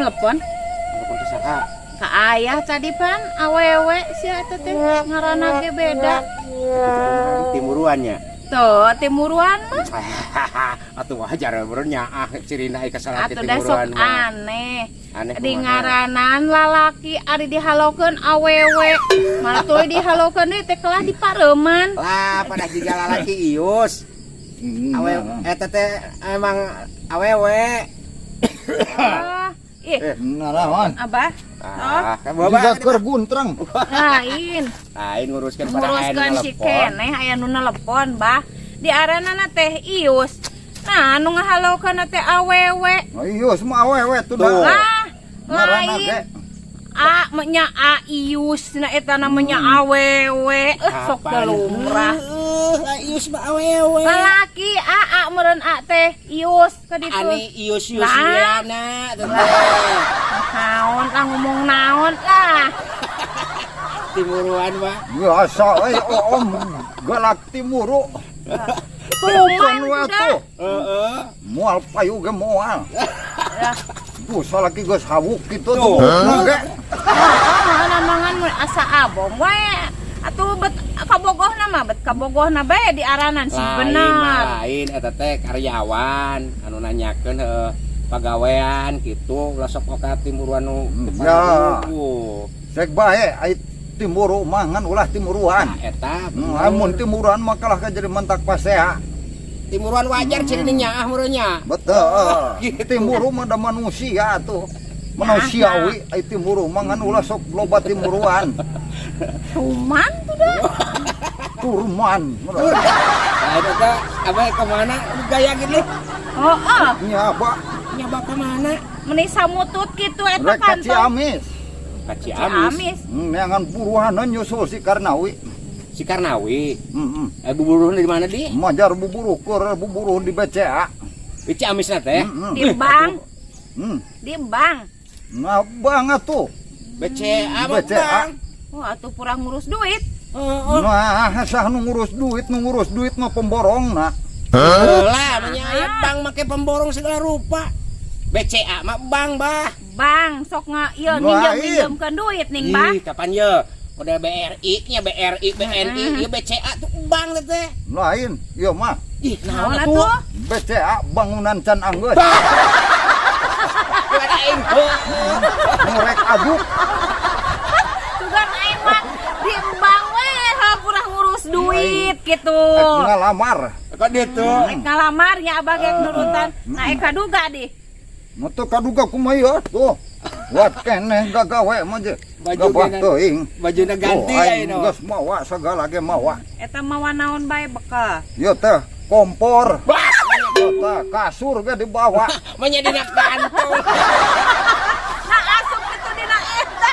Telepon. Telepon ke saha? Ka ayah tadi pan awewe sia eta teh ngaranna ge beda. Timuruannya. Tuh, timuruan mah. Atuh wajar bro nyaah cirina ka salaki Atuh dah sok timuruan mah. Aneh. Aneh Di kumaha? ngaranan lalaki ari dihalokeun awewe. Malah tuluy dihalokeun deui teh kelah dipareuman. Lah, pada jiga lalaki Ius. Awe eta teh emang awewe. Ah, ih, Naraon? Abah. Ah, kan Jiga bapak keur guntreng. Lain. Lain nguruskeun pada aya nu Nguruskeun si nelepon. Keneh aya nu nelepon, Bah. Di aranana teh Ius. Nah, anu ngahalokeun teh awewe. Oh iya, semua awewe tuh Tuh. dah. Lah, Ngaranna lain. ge. A nya A Ius na eta namanya awewe. Eh, sok Kapan? teu lumrah. Heueuh, Ius mah awewe. Lalaki A A meureun A teh Ius ka ditu. Ani Ius Ius Lah. Yuliana teh. Naon lah ngomong naon lah. Timuruan mah. Biasa we om galak timuru. Tuman Kan we sudah. atuh. Heeh. Moal payu ge moal. Ya. Tuh salaki geus hawuk kitu Tuh. tuh. Nah, ge. Oh, namangan mun asa abong wae. Atuh bet kabogohna mah bet kabogohna bae di aranan sih Lain mah bener. Lain eta teh karyawan anu nanyakeun heueuh pagawean gitu ulah sok oka timuruan nu Ya. Uh. Sek bae ai timuru mah ngan ulah timuruan. Nah, eta Amun timuruan mah kalah ka jadi mentak pasea. Timuruan wajar ciri nyaah meureun nya. Betul. Gitu. Timuru mah da manusia tuh. Manusiawi ai timuru mah ngan ulah sok loba timuruan. Tuman tuh dah. Turman. Nah, eta teh abah kemana gaya gini? Oh, oh. Nya apa? Nyaba kemana? Meni samutut kitu eta Rek ka kantong. Ciamis. Ka Ciamis. Ciamis. Neangan buruhanan nyusul si Karnawi. Si Karnawi. Heeh. Eh, buburuhna di mana di? Majar buburuh keur buburuh di BCA. Di Ciamis na teh. Heeh. Di bank, Hmm. di bank. Nah, banget tuh. BCA mah BCA. bang. Wah, atuh kurang ngurus duit. Heeh. Nah, sah nu ngurus duit mah pemborong nah. Lah, nya aya bank make pemborong segala rupa. BCA mah bank, Bah. Bang, sok nga ieu Lain. minjem-minjemkeun duit ning, Bang. Ih, kapan ye? Udah BRI nya BRI, BNI, ieu BCA tuh bank teh teh. Lain, ieu mah Ih, Naon naon atuh? atuh? BCA bangunan can anggeus. Bukan aing. Ngorek aduk. Sugan aing mah di bank we ha purah ngurus duit gitu. Rek ngalamar. Kok dia tuh? Rek ngalamar nya abah ge nurutan. Nah, eh kaduga di. Matu kaduga kumaha ieu? Tuh. Buat keneh gagawe mah je. Baju Gabah gena- teuing. Bajuna ganti Tuh, aing aing geus mawa segala ge mawa. Eta mawa naon bae bekal? Ieu teh kompor. Tuh teh kasur ge dibawa. Manya dina kantong. Nah, asup kitu dina eta.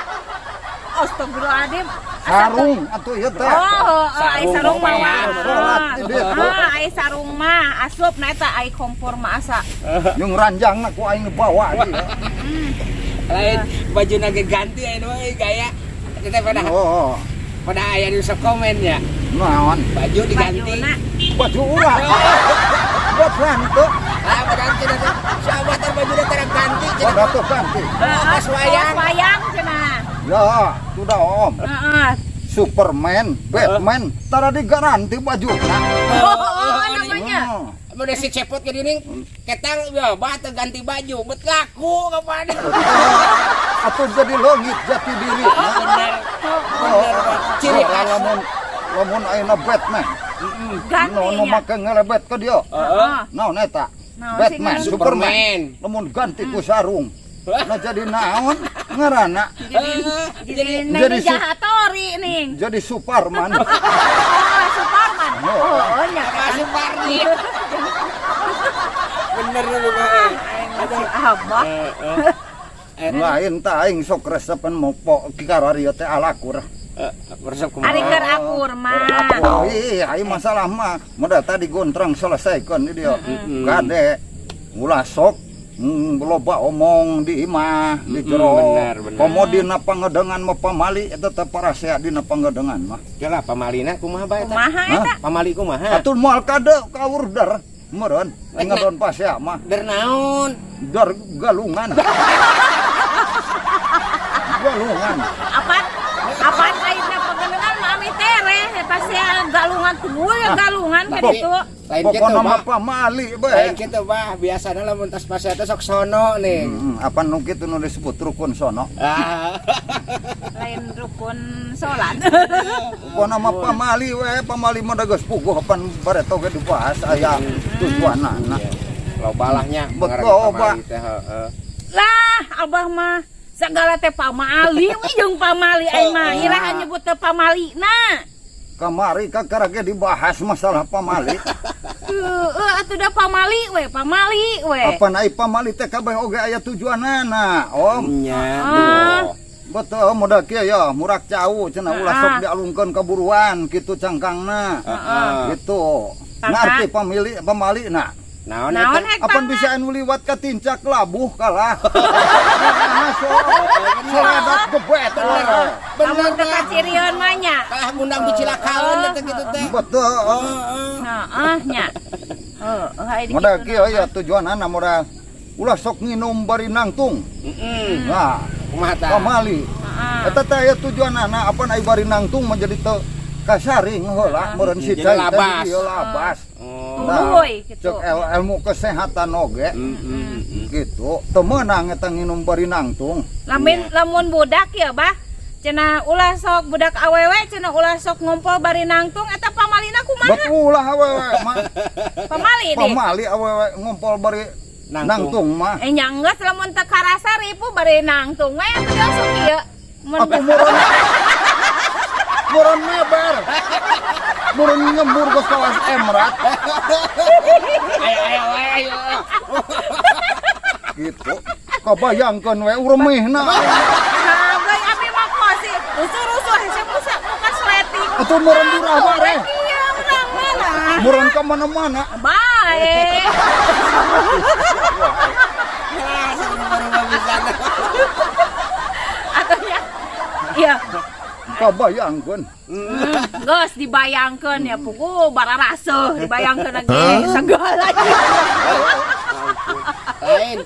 Astagfirullahaladzim. Sarung atuh ieu teh. Oh, oh, ai sarung mah. Sarung salat di ditu. Ah, ai sarung mah asup na eta ai kompor mah asa. Jeung ranjangna ku aing dibawa di. Lain bajuna ge ganti aing mah euy, gaya. Teteh pada Oh, pada aya di sok komen ya. naon? Baju diganti. Bajuna. Baju urang. Buat ganti. Ah, ganti nanti. Si abah tar bajuna tara ganti cenah. Pada tuh ganti. Heeh, Pas wayang. kaos wayang cenah. Ya, sudah om. Heeh. Superman, Batman, tara digaranti baju. Oh, namanya. Mun si cepot ke dini ketang ya bah teu ganti baju, bet laku kepada. Atau jadi leungit jati diri. Bener. Bener, Pak. Ciri Oh, khas. Lamun lamun ayeuna Batman. Gantinya. Nu nu make ngelebet ke dia. Heeh. Naon eta? Naon sih Batman, ngaran? Superman. Superman. Lamun ganti ku sarung. Nah jadi naon ngaranna? Jadi jadi Jadi Neng Jahatori ning. Jadi Suparman. Oh, Suparman. Oh. Oh, nya. Sama Supardi. Bener lu Bang. Aing si Abah. Lain tah aing sok resepen mopo kikarari teh alakur. Resep kumaha? Ari keur akur mah. Oh iya, aing masalah mah mudah tadi gontrang selesaikan di dia. Kade ulah sok loba omong di imah di jero. Bener, bener. Komo dina pangedengan mah pamali eta teh parasea dina pangedengan mah. Lah pamalina kumaha bae eta? Kumaha eta? Pamali kumaha? Atuh moal kade kaur dar meureun ngadon pasea mah Der naon? Dar galungan. Galungan. Apa apa airnya pagenengan mah ami tereh pasti galungan tuluy galungan ka ditu. Lain kitu, Pokona Bah. mah pamali Lain bae. kitu, Bah. Biasana lamun tas pasea teh sok sono nih. Apa nu kitu nu disebut rukun sono? Ah. Lain rukun salat. Pokona mah pamali we, pamali mah da geus puguh apan bareto ge dibahas aya tujuanana. Iya. Loba lah nya. Betul, Pak. Teh, heeh. Lah, abah mah segala teh pamali we jeung pamali aing mah. Iraha nyebut teh pamalina. Kamari kakara ge dibahas masalah pamali. Heeh, atuh da pamali we, pamali we. Apa ai pamali teh kabeh oge aya tujuanana, Om. Nya. Ah. Betul, modal kieu ya, murak cau cenah ulah sok dialungkeun kaburuan kitu cangkangna. Heeh. Gitu. Tangka. Ngarti pamili pamali na. Naon Naon eta? hek Apan tangga? bisa anu liwat ka tincak labuh kalah. Nah, so, soledat gebet. Lamun teu kacirian mah nya. Kalah ngundang bicilakaeun eta kitu teh. Betul. Heeh. Heeh nya. Heeh, ai Modal kieu ya tujuanana modal ulah sok nginum bari nangtung. Heeh. Nah, Kumaha tah? pamali. Heeh. Eta teh aya tujuanana apan ai bari nangtung menjadi teu kasaring heula meureun si Jadi cai teh labas. ieu labas. Oh. Tuluy gitu. Cek ilmu kesehatan oge Heeh. gitu. Teu meunang eta nginum bari nangtung. Lamun lamun budak ya, Bah. Cenah ulah sok budak awewe cenah ulah sok ngumpul bari nangtung eta pamalina kumaha? Bet ulah awewe mah. Pamali deh. Pamali awewe ngumpul bari Nangtung. nangtung mah. Eh nya geus lamun teu karasa ripu bari nangtung we atuh sok ieu. Mun Aku meureun meureun meber. Meureun nyembur geus kawas emrat Ayo ayo ayo. gitu. Kabayangkeun we uremihna. Nah, bae abi mah kosi rusuh-rusuh hese musa muka sleting. Atuh meureun durah bare. Iya, urang mana? Meureun ka mana-mana. Bae. Ya, baru bisa. Atuh nya. Iya, Kabayangkeun. Geus dibayangkeun ya pugu bararaseuh dibayangkeun lagi segala. Lain.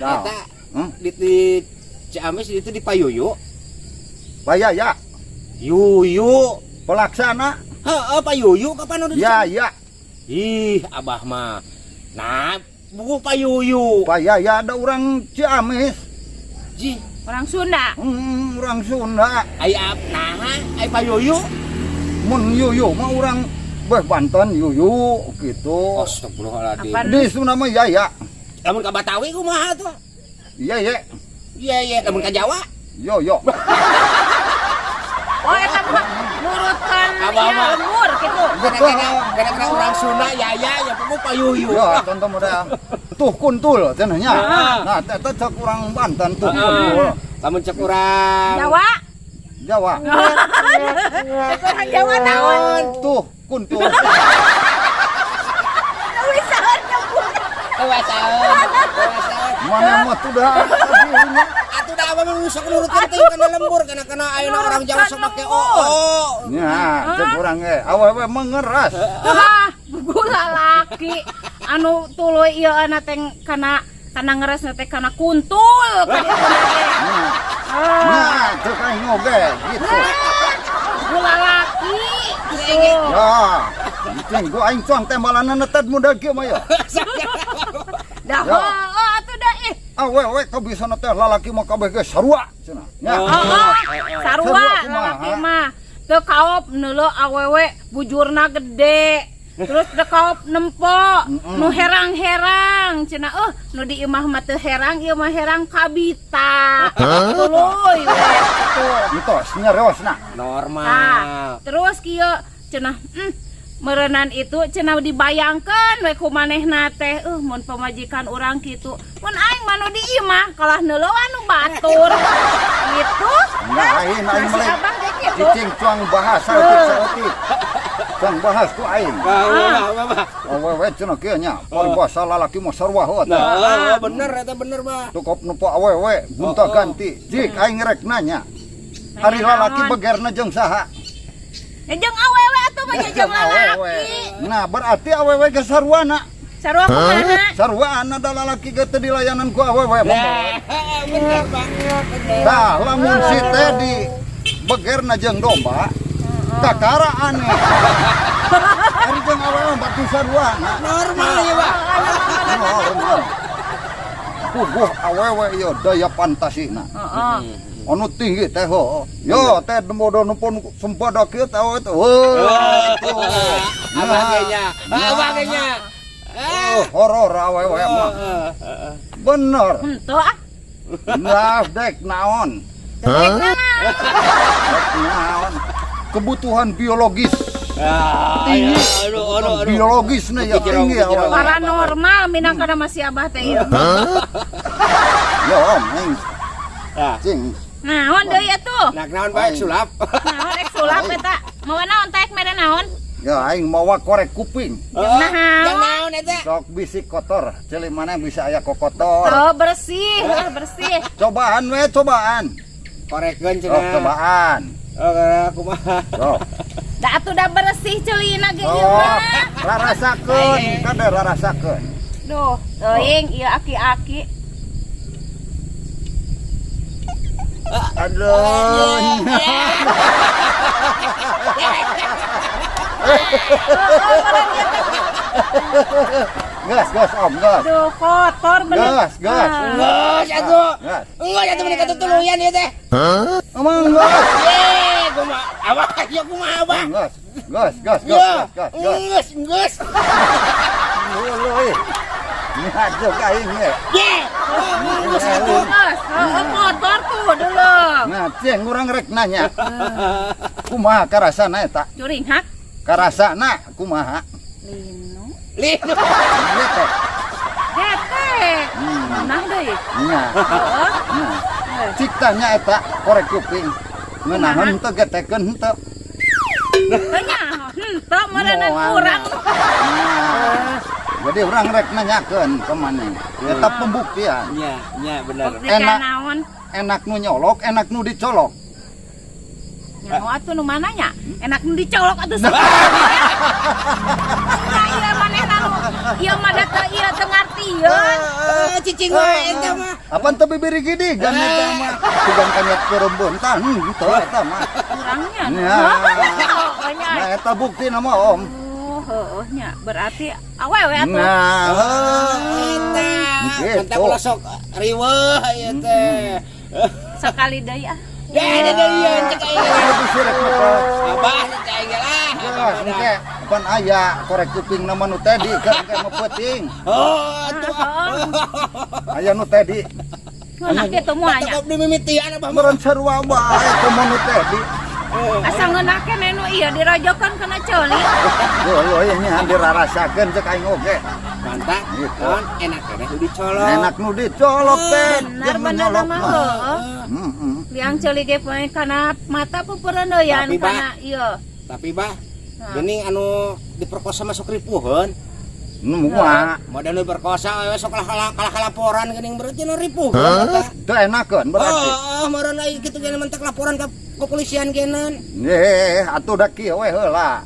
Nah. Eta Hmm? di Ciamis itu di Payuyu. Payaya Yuyu. pelaksana Heeh, Payuyu kapan udah di ya ya Ih, abah mah. Nah, buku Payuyu. Payaya ada orang Ciamis. Ji, Orang Sunda. Orang Sunda. ai nah, ai Payuyu. Mun yuyu mah orang beh Banten yuyu gitu. Astagfirullahaladzim. Apaan? Di Sunda mah yaya. Lamun ka Batawi kumaha tuh? Iya ye. Iya iya, lamun ka Jawa. Yo yo. Oh, eta mah nurutkeun Abah ieu mah. lembur gitu. Kadang-kadang orang Sunda ya ya ya buku Payuyu. Ya contoh model tuh kuntul cenah nya. Ah. Nah, eta cek urang Banten tuh kuntul. Lamun cek urang Jawa. Jawa. Cek orang Jawa naon? Tuh kuntul. Teu bisa nyebut. Kawasan. Kawasan. Mana mah tuh dah tadinya. Atuh da abah mah sok nurutkeun teh kana lembur kana kana ayeuna orang Jawa sok make o o. Ya, cek urang ge awewe mengeras. Ah, buku lalaki anu tuluy ieu ana teh kana kana ngeresna teh kana kuntul ka ditu teh. Nah, nah, cek aing oge gitu. Buku lalaki gitu. Ya, cing gua aing cuang tembalanna ted muda kieu mah ya. Dah Ya. heueuh atuh dah ih. Awewe kok bisa teh lalaki mah kabeh ge sarua cenah. Ya. Oh, sarua Sarua kumaha? lalaki mah. Teu kaop neuleuh awewe bujurna gede. Terus teu kaop nempo nu herang-herang cenah nu di imah mah teu herang ieu mah herang kabita. Tuluy we gitu. Entos nyeriosna. Normal. Nah, terus kieu cenah meureunan itu cenah dibayangkeun we ku manehna teh mun pamajikan urang kitu mun aing mah nu di imah kalah neuleuh anu batur gitu. Nah, aing aing Si melek. abah ge kitu. Cicing cuang bahasa eutik saeutik. Cuang bahas ku aing. Bah, bah, bah, bah. Awewe cenah kieu nya, paribasa lalaki mah sarua heuh teh. Nah, bener eta bener, Bah. Tukop nempo awewe gunta ganti. Jik aing rek nanya. Ari lalaki naon? begerna jeung saha? Ya jeung awewe atuh mah jeung Jeung awewe. lalaki. Nah, berarti awewe ge saruana. Sarua kumaha? Saruaan ada lalaki ge teu dilayanan ku awewe. Nah, bener, Pak. Bener. Tah, lamun si Teddy begerna jeung domba, kakara aneh. Ari jeung awewe batu sarua. Normal ya, Pak. Normal. Puguh awewe ieu daya fantasina. Heeh. Anu tinggi teh ho. Yo teh bodoh nu pun sempada kieu teh awewe teh. Heuh. Abah ge nya. Abah ge nya. Oh, horor awewe mah. Bener. Henteu ah. Nah, dek naon? Dek naon? Dek naon? Kebutuhan biologis Ah, tinggi. aduh, aduh, aduh. Biologis nih ya tinggi ya. Jero. Paranormal minangka masih abah teh ieu. Ya om, aing Nah, cing. Naon deui atuh? nak naon bae sulap. Naon rek sulap eta? Mawa naon teh mere naon? Ya aing mawa korek kuping. Jeung naon? Jeung naon eta? Sok bisik kotor, ceuli mana bisa aya kokotor. Oh, bersih, ah, bersih. Cobaan we, cobaan. Korekeun Sok cenah. cobaan. Oh, kumaha? Sok. Da atuh da bersih ceulina ge ieu Sok, mah. rarasakeun, kade rarasakeun. Duh, teuing ieu aki-aki. Aduh. Gas, gas, om, gas. Duh, kotor bener. Gas, gas. Ah. Geus atuh. Gas. Geus atuh meuni katutuluyan ieu teh. Emang gas. Ye, kumaha? Abah, ya kumaha abah? Gas, gas, gas, Ya, gas, gas, gas. geus, geus. Lu, eh. Ngajuk aing ye. Ye, geus atuh. Geus, heueuh kotor tuh dulu. Nah, cing urang rek nanya. Kumaha karasana eta? Curing hak. Karasana kumaha? Linu. Linu. Ieu teh. Hete. Nah deui. Nya. Heeh. Nah. Cik tanya eta korek kuping. Ngeunaheun henteu getekeun henteu. Teu nyaho, henteu meureunnan Moal. urang. Nah. Jadi urang rek nanyakeun ke maneh. Eta pembuktian. Nya, nya bener. Buktikan Enak. naon? Enak nu nyolok, enak nu dicolok. Nyaho atuh nu mana nya? Enak nu dicolok atuh. Nah, ieu manehna nu ieu mah da teu ieu teu ngartieun. Eh, cicing wae eta mah. Apaan teu bibiri gidigan eta mah. Sugan kanyat kerembun tah henteu eta mah. Urangnya. Nya. Oh, nya. Nah, eta bukti nama om. Oh, heueuh nya. Berarti awewe atuh. Nah, Eta. Gitu. Mantap ulah sok riweuh ieu teh. Sekali deui ah. Dah, dah, dah, ieu cek aing. Bisi rek mah. Abah cek aing ge lah. Geus engke pan aya korek kuping nama nu tadi kan engke mah peuting. Oh, atuh. Aya nu tadi. Ngeunah kitu moal nya. Tetep dimimitian abah mah. Meureun sarua bae komo nu tadi. Asa ngeunah keneh nu ieu dirajokan kana ceuli. Leuh nya dirarasakeun cek aing oge. Mantap. Gitu. Naon enak keneh nu dicolok. Enak nu dicolok teh, Bener jeung nu bener nyolok mah mah. heueuh. Heeh. Liang ceuli ge poe kana mata pepereneuyan Tapi, Bah. kana ieu. Tapi bah, Nah. geuning anu diperkosa masuk ripuheun. Nu moal. Modal nu diperkosa we sok kalah kalah laporan geuning berarti nu ripuheun eta. Teu enakeun berarti. Oh, meureun ai kitu ge mentek laporan ka kepolisian geuneuh. Eh, atuh da kieu we heula.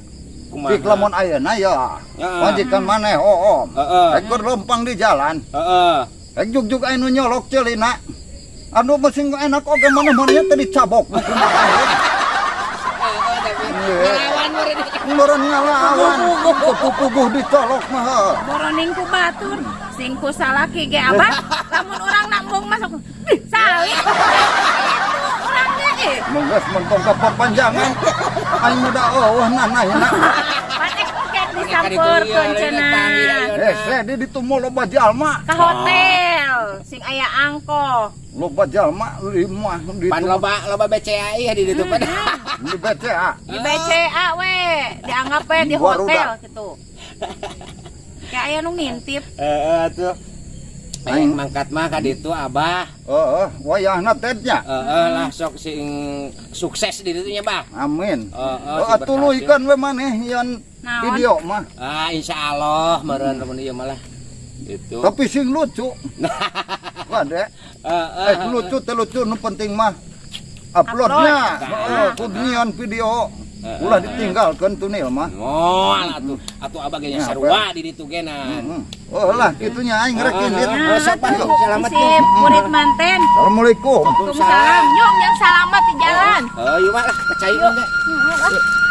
Kumaha? Cik lamun ayeuna ya. Heeh. Majikan maneh om. Heeh. Rek keur lempang di jalan. Heeh. Rek jug-jug aya nu nyolok ceulina. Aduh mesin enak oge maneh-manehnya teh dicabok. Heeh, tapi ngelawan meureun. Meureun ngalawan. Puguh dicolok mah. Heuh. Boroning ku batur, sing ku salaki ge abah, lamun urang nak embung masuk, ih, sali. Urang ge eh. Mun geus mentong ka papanjangan. Aing muda eueuh nanahna. Pan ek engke disampeurkeun cenah. Eh, di ditu mah loba jalma. Ka hotel sing aya angko. Loba jalma lima di Pan loba loba BCA ieu di ditu pan. Di BCA. Di BCA we, dianggap we di Waruda. hotel gitu. Kayak aya nu ngintip. Heeh atuh. Aing mangkat mah ka ditu abah. Heeh, wayahna teh nya. Heeh lah sok sing sukses di ditu nya bah. Amin. Heeh. Oh, atuh leuikeun we maneh yeun Naon? video mah. Ah insyaallah meureun lamun ieu mah lah. Itu. Tapi sing lucu. Wah, dek. Heeh. Eh, lucu teh lucu nu penting mah uploadnya. Upload. Heeh, kudu nyieun video. Ulah ditinggalkeun tunil mah. Moal atuh. Atuh abah ge nya Ya, sarua di ditu ge nan. Heeh. Oh lah kitunya aing rek indit. Ah, sok, Pak. Tuh, Selamat, sip, murid manten. Assalamualaikum. Waalaikumsalam. Nyong yang selamat di jalan. Oh, iya Mak lah, percaya ge. Heeh, ah.